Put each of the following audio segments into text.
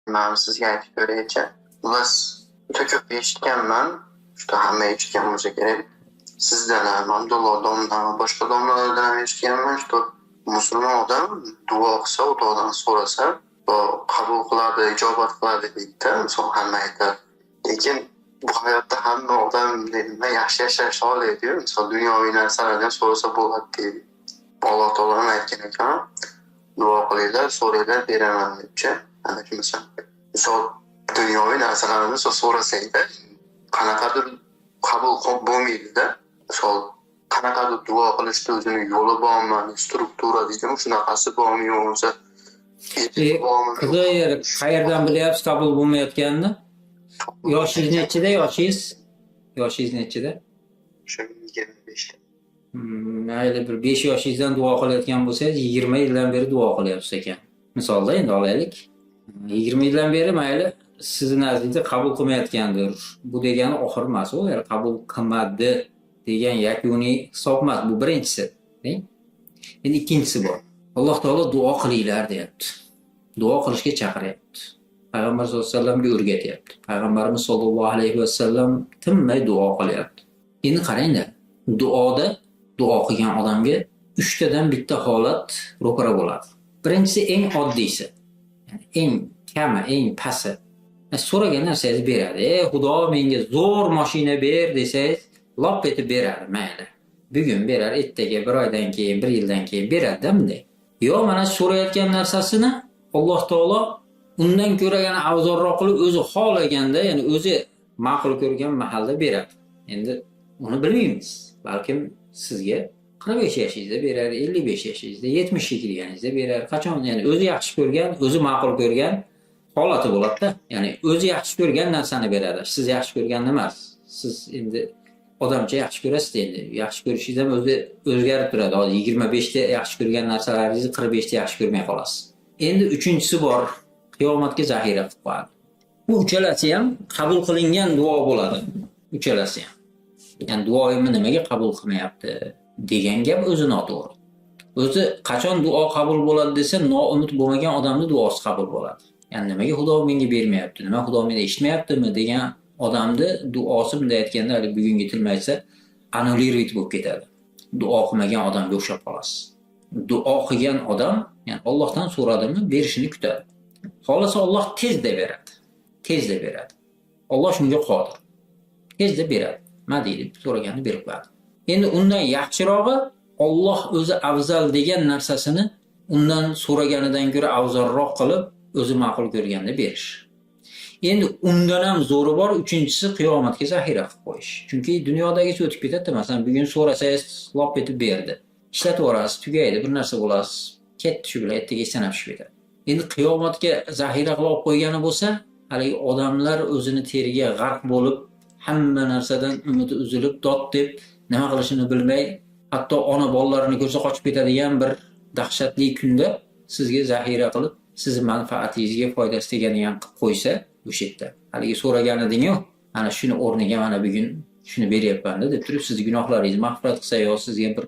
Man sizga aytib beraychi. Xullas, juda ko'p eshitganman, juda hamma eshitgan bo'lsa kerak. Sizdan ham, Abdulloh domladan va boshqa domlalardan ham eshitganman, что musulmon odam duo qilsa, Xudodan so'rasa, Xudo qabul qiladi, ijobat qiladi deydi-da, misol hamma aytadi. Lekin bu hayotda hamma odam nima yaxshi yashash xohlaydi-yu, misol dunyoviy narsalardan so'rasa bo'ladi deydi. Alloh taolo ham aytgan ekan, duo qilinglar, so'ranglar, beraman debchi. Ana shu misol dunyoviy narsalarni misol so'rasangda qanaqadir qabul bo'lmaydi-da. Misol qanaqadir duo qilishda o'zini yo'li bormi, struktura deydimi, shunaqasi bormi yo bo'lmasa bormi? Qiziq yeri, qayerdan bilyapsiz qabul bo'lmayotganini? Yoshingiz nechida yoshingiz? Yoshingiz nechida? Shu 25da. Mayli, bir 5 yoshingizdan duo qilayotgan bo'lsangiz, 20 yildan beri duo qilyapsiz ekan. Misolda endi olaylik. 20 yildan beri mayli sizni nazdingizda qabul qilmayotgandir. Bu degani oxir emas, u ya'ni qabul qilmadi degan yakuniy hisob emas. Bu birinchisi. Endi ikkinchisi bor. Alloh taolo duo qilinglar deyapti. Duo qilishga chaqiryapti. Payg'ambar sollallohu alayhi vasallamga o'rgatyapti. Payg'ambarimiz sollallohu alayhi vasallam tinmay duo qilyapti. Endi qarangda, duoda duo qilgan odamga uchtadan bitta holat ro'para bo'ladi. Birinchisi eng oddiysi, ya'ni eng kami, eng pasti. So'ragan narsangizni beradi. "Ey Xudo, menga zo'r mashina ber" desangiz, lop etib beradi, mayli. Bugun berar, ertaga, bir oydan keyin, bir yildan keyin beradi-da bunday. Yo mana so'rayotgan narsasini Alloh taolo undan ko'ra yana afzalroq qilib o'zi xohlaganda, ya'ni o'zi ma'qul ko'rgan mahalda beradi. Endi uni bilmaymiz. Balkim sizga 45 yoshingizda berar, 55 yoshingizda, 70 ga kirganingizda berar. Qachon, ya'ni o'zi yaxshi ko'rgan, o'zi ma'qul ko'rgan holati bo'ladi-da. Ya'ni o'zi yaxshi ko'rgan narsani beradi. Siz yaxshi ko'rganni emas. Siz endi odamcha yaxshi ko'rasiz endi. Yaxshi ko'rishingiz ham o'zi o'zgarib turadi. Hozir 25 ta yaxshi ko'rgan narsalaringizni 45 ta yaxshi ko'rmay qolasiz. Endi uchinchisi bor. Qiyomatga zaxira qilib qo'yadi. Bu uchalasi ham qabul qilingan duo bo'ladi. Uchalasi ham. Ya'ni duoimni nimaga qabul qilmayapti degan gap o'zi noto'g'ri. O'zi qachon duo qabul bo'ladi desa, noumid bo'lmagan odamning duosi qabul bo'ladi. Ya'ni nimaga Xudo menga bermayapti, nima Xudo meni eshitmayaptimi degan odamni duosi bunday aytganda hali bugungi tilda aytsa аннулировать bo'lib ketadi. Duo qilmagan odamga o'xshab qolasiz. Duo qilgan odam, ya'ni Allohdan so'radimi, berishini kutadi. Xohlasa Alloh tezda beradi. Tezda beradi. Alloh shunga qodir. Tezda beradi. Nima deydi? So'raganini berib qo'yadi. Endi undan yaxshirog'i Alloh o'zi afzal degan narsasini undan so'raganidan ko'ra afzalroq qilib o'zi ma'qul ko'rganda berish. Endi undan ham zo'ri bor, uchinchisi qiyomatga zaxira qilib qo'yish. Chunki dunyodagisi o'tib ketadi. Masalan, bugun so'rasangiz lop etib berdi. Ishlatib yuborasiz, tugaydi, bir narsa bo'lasiz. Ketdi shu bilan, ertaga esdan tushib ketadi. Endi qiyomatga zaxira qilib olib qo'ygani bo'lsa, haligi odamlar o'zini teriga g'arq bo'lib, hamma narsadan umidi uzilib, dod deb nima qilishini bilmay, hatto ona bolalarini ko'rsa qochib ketadigan bir dahshatli kunda sizga zaxira qilib, sizni manfaatingizga foydasi teganiga ham qilib qo'ysa, o'sha yerda. Haligi so'ragan eding-ku, ana shuni o'rniga mana bugun shuni beryapman deb turib, sizni gunohlaringizni mag'firat qilsa yo sizga bir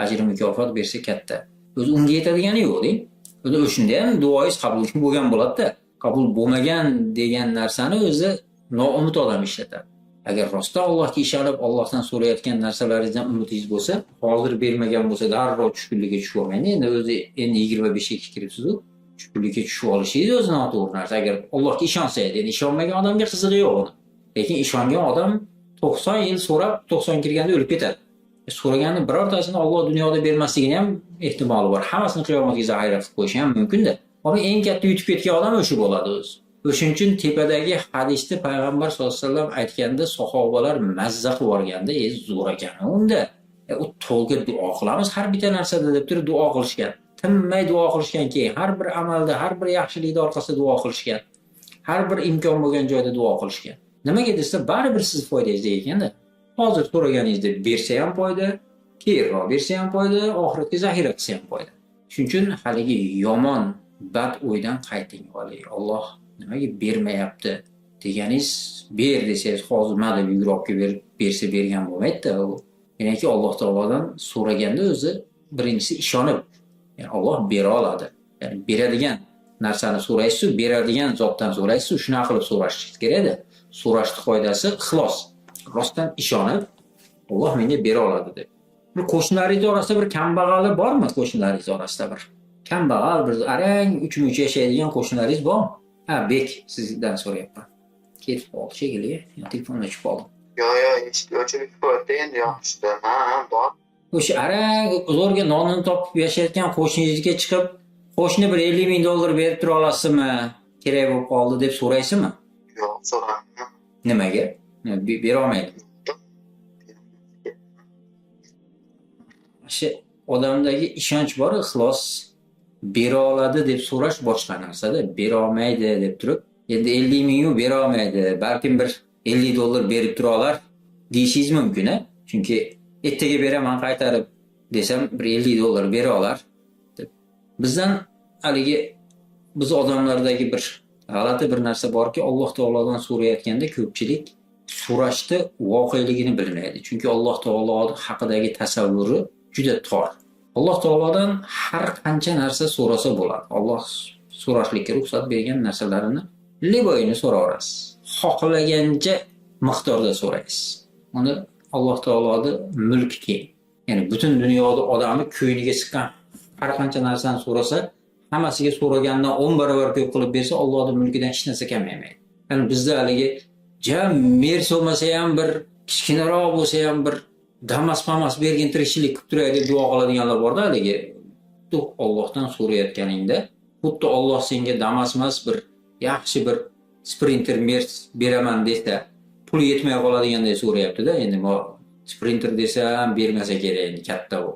ajr mukofot bersa katta. O'zi unga yetadigani yo'q deng. O'zi o'shanda ham duoyingiz qabul bo'lgan bo'ladi-da. Qabul bo'lmagan degan narsani o'zi noumid odam ishlatadi. Agar rostdan Allohga ishonib, Allohdan so'rayotgan narsalaringizdan umidingiz bo'lsa, hozir bermagan bo'lsa darrov tushkunlikka tushib olmaydi. Endi o'zi endi 25 ga kiribsiz-u, tushkunlikka tushib olishingiz o'zi noto'g'ri narsa. Agar Allohga ishonsangiz, endi ishonmagan odamga qizig'i yo'q uni. Lekin ishongan odam 90 yil so'rab, 90 kirganda o'lib ketadi. So'raganni birortasini Alloh dunyoda bermasligini ham ehtimoli bor. Hammasini qiyomatga zaxira qilib qo'yishi ham mumkin-da. Ammo eng katta yutib ketgan odam o'sha bo'ladi o'zi. O'shuning uchun tepadagi hadisda payg'ambar sollallohu alayhi vasallam aytganda sahobalar mazza qilib yuborganda, zo'r ekan unda. U to'lga duo qilamiz har bitta narsada deb turib duo qilishgan. Tinmay duo qilishgan keyin har bir amalda, har bir yaxshilikda orqasida duo qilishgan. Har bir imkon bo'lgan joyda duo qilishgan. Nimaga desa, baribir siz foydangizga ekanda. Hozir so'raganingizda bersa ham foyda, keyinroq bersa ham foyda, oxiratga zaxira qilsa ham foyda. Shuning uchun haligi yomon, bad o'ydan qayting. Alloh nimaga bermayapti deganingiz, ber desangiz hozir ma deb yugurib olib kelib berib bersa bergan bo'lmaydi-da u. Ya'niki Alloh taolodan so'raganda o'zi birinchisi ishonib, ya'ni Alloh bera oladi. Ya'ni beradigan narsani so'raysiz, beradigan zotdan so'raysiz, shunaqa qilib so'rashingiz kerakda. So'rashni qoidasi ixlos. Rostdan ishonib, Alloh menga bera oladi deb. Bir qo'shnilaringiz orasida bir kambag'ali bormi? Qo'shnilaringiz orasida bir kambag'al, bir arang 3-3 yashaydigan qo'shnilaringiz bormi? Ha, Bek, sizdan so'rayapman. Ketib qoldi shekilli, telefon o'chib qoldi. Yo'q, yo'q, eshik o'chirib qo'ydi, endi yoqishdi. Ha, ha, bor. O'sha arang zo'rga nonini topib yashayotgan qo'shningizga chiqib, qo'shni bir 50 ming dollar berib tura olasizmi? Kerak bo'lib qoldi deb so'raysizmi? Yo'q, so'ramayman. Nimaga? Bera olmaydi. O'sha odamdagi ishonch bor, ixlos bera oladi deb so'rash boshqa narsada, bera olmaydi deb turib, endi 50 ming bera olmaydi, balkim bir 50 dollar berib tura olar deyishingiz mumkin, a? Chunki ertaga beraman qaytarib desam bir 50 dollar bera olar deb. Bizdan haligi biz odamlardagi bir g'alati bir narsa borki, Alloh taolodan so'rayotganda ko'pchilik so'rashni voqeligini bilmaydi. Chunki Alloh taolo haqidagi tasavvuri juda tor. Alloh taolodan har qancha narsa so'rasa bo'ladi. Alloh so'rashlikka ruxsat bergan narsalarini liboyini so'raverasiz. Xohlagancha miqdorda so'raysiz. Uni Alloh taoloni mulki keng. Ya'ni butun dunyoda odamni ko'yniga siqqan har qancha narsani so'rasa, hammasiga so'ragandan 10 barobar ko'p qilib bersa, Allohning mulkidan hech narsa kamaymaydi. Ya'ni bizda haligi ja mers bo'lmasa ham bir kichkinaroq bo'lsa ham bir damas-pamas bergin tirikchilik qilib turay deb duo qiladiganlar borda haligi. Allohdan so'rayotganingda xuddi Alloh senga damas-mas bir yaxshi bir sprinter mers beraman desa, pul yetmay qoladiganday so'rayapti-da. Endi bu sprinter desam bermasa kerak, endi katta u.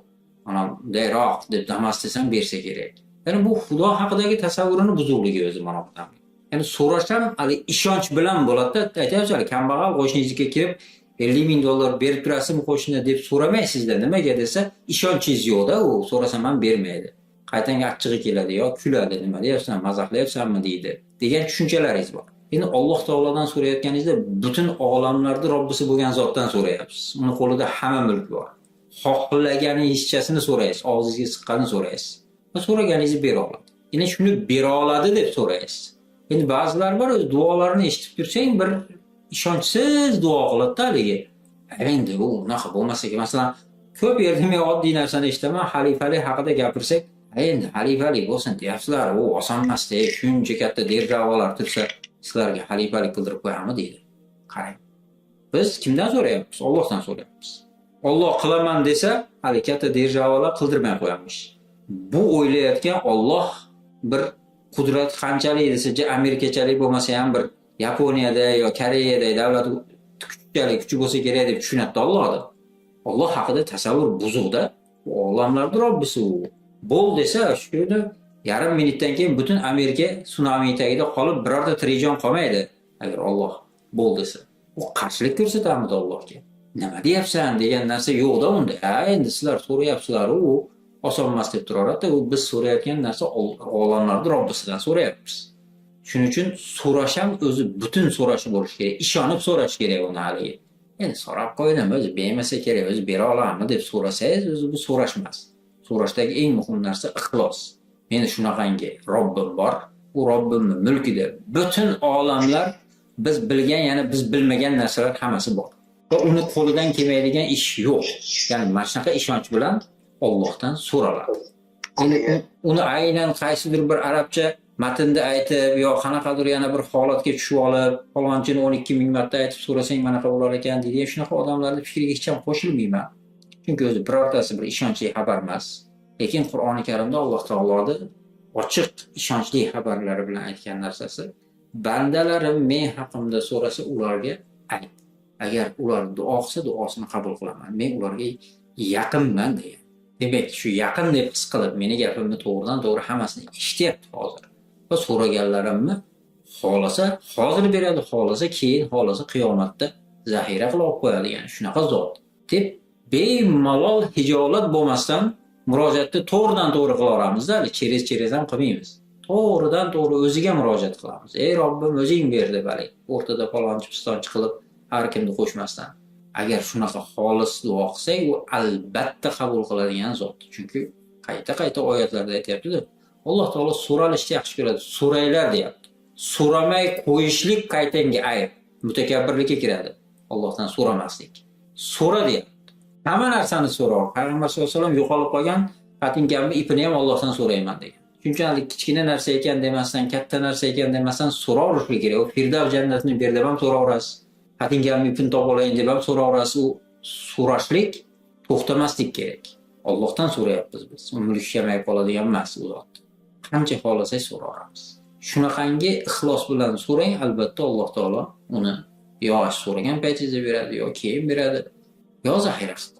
Ana bundayroq deb damas desam bersa kerak. Ya'ni bu Xudo haqidagi tasavvurini buzuqligi o'zi mana bu. Ya'ni so'rash ham hali ishonch bilan bo'ladi-da. Aytyapsiz, hali kambag'al qo'shningizga kirib 50 ming dollar berib turasizmi qo'shni deb so'ramaysizda. Nimaga desa, ishonchingiz yo'q-da, u so'rasam ham bermaydi. Qaytanga achchig'i keladi yo kuladi, nima deyapsan, mazaxlayapsanmi deydi degan tushunchalaringiz bor. Endi Alloh taolodan so'rayotganingizda butun olamlarni Robbisi bo'lgan zotdan so'rayapsiz. Uni qo'lida hamma mulk bor. Xohlaganingizchasini so'raysiz, og'zingizga siqqanini so'raysiz. Va so'raganingizni bera oladi. Endi shuni bera oladi deb so'raysiz. Endi ba'zilar bor, o'zi duolarini eshitib tursang bir ishonchsiz duo qiladi-da haligi. Endi u unaqa bo'lmasa, masalan, ko'p yerda men oddiy narsani eshitaman, xalifalik haqida gapirsak, endi xalifalik bo'lsin deyapsizlar, u oson emas-da, shuncha katta державалар tursa, sizlarga xalifalik qildirib qo'yami deydi. Qarang. Biz kimdan so'rayapmiz? Allohdan so'rayapmiz. Alloh qilaman desa, hali katta державалар qildirmay qo'yamiz. Bu o'ylayotgan Alloh bir qudrat qanchalik desa, Amerikachalik bo'lmasa ham bir Yaponiyada yo Koreyada davlat kuchchalik kuchi bo'lsa kerak deb tushunadi Allohni. Alloh haqida tasavvur buzuqda. U olamlarning Robbisi u. Bo'l desa, shuni yarim minutdan keyin butun Amerika sunami tagida qolib, birorta tirik jon qolmaydi. Agar Alloh bo'l desa. U qarshilik ko'rsatamidi Allohga? Nima deyapsan degan narsa yo'q-da unda. Ha, endi sizlar so'rayapsizlar, u oson emas deb turaveradi. U biz so'rayotgan narsa olamlarning Robbisidan so'rayapmiz. Shuning uchun so'rash ham o'zi butun so'rash bo'lishi kerak. Ishonib so'rash kerak uni haligi. Endi so'rab qo'ydim, o'zi bermasa kerak, o'zi bera oladimi deb so'rasangiz, o'zi bu so'rash emas. So'rashdagi eng muhim narsa ixlos. Meni shunaqangi Robbim bor. U Robbimning mulkida butun olamlar, biz bilgan, ya'ni biz bilmagan narsalar hammasi bor. Va uni qo'lidan kelmaydigan ish yo'q. Ya'ni mana shunaqa ishonch bilan Allohdan so'raladi. Endi uni aynan qaysidir bir arabcha matnda aytib yo qanaqadir yana bir holatga tushib olib, falonchini 12 ming marta aytib so'rasang manaqa bo'lar ekan deydigan shunaqa odamlarning fikriga hech ham qo'shilmayman. Chunki o'zi birortasi bir ishonchli xabar emas. Lekin Qur'oni Karimda Alloh taoloning ochiq ishonchli xabarlari bilan aytgan narsasi, bandalarim men haqimda so'rasa ularga ayt. Agar ular duo qilsa duosini qabul qilaman. Men ularga yaqinman degan. Demak, shu yaqin deb his qilib, meni gapimni to'g'ridan to'g'ri hammasini eshityapti hozir. Va so'raganlarimni xohlasa hozir beradi, xohlasa keyin, xohlasa qiyomatda zaxira qilib olib qo'yadi, ya'ni shunaqa zot deb bemalol hijolat bo'lmasdan murojaatni to'g'ridan to'g'ri qila olamizda, hali cherez-cherez ham qilmaymiz. To'g'ridan to'g'ri o'ziga murojaat qilamiz. Ey Robbim, o'zing ber deb hali o'rtada falonchi pistonchi qilib har kimni qo'shmasdan. Agar shunaqa xolis duo qilsak, u albatta qabul qiladigan zot. Chunki qayta-qayta oyatlarda aytyapti-da, Alloh taolo so'ralishni yaxshi ko'radi. So'ranglar deyapti. So'ramay qo'yishlik qaytanga ayb. Mutakabbirlikka kiradi. Allohdan so'ramaslik. So'ra deyapti. Hamma narsani so'ra. Payg'ambar sollallohu alayhi vasallam yo'qolib qolgan patinkamni ipini ham Allohdan so'rayman degan. Shunchalik kichkina narsa ekan demasdan, katta narsa ekan demasdan so'raverishlik kerak. U Firdavs jannatini ber deb ham so'raverasiz. Patinkamni ipini topib olayin deb ham so'raverasiz. U so'rashlik to'xtamaslik kerak. Allohdan so'rayapmiz biz. U mulk kamayib qoladigan emas u zot. Qancha xohlasak so'raveramiz. Shunaqangi ixlos bilan so'rang, albatta Alloh taolo uni yo so'ragan paytingizda beradi, yo keyin beradi, yo zaxira qilib.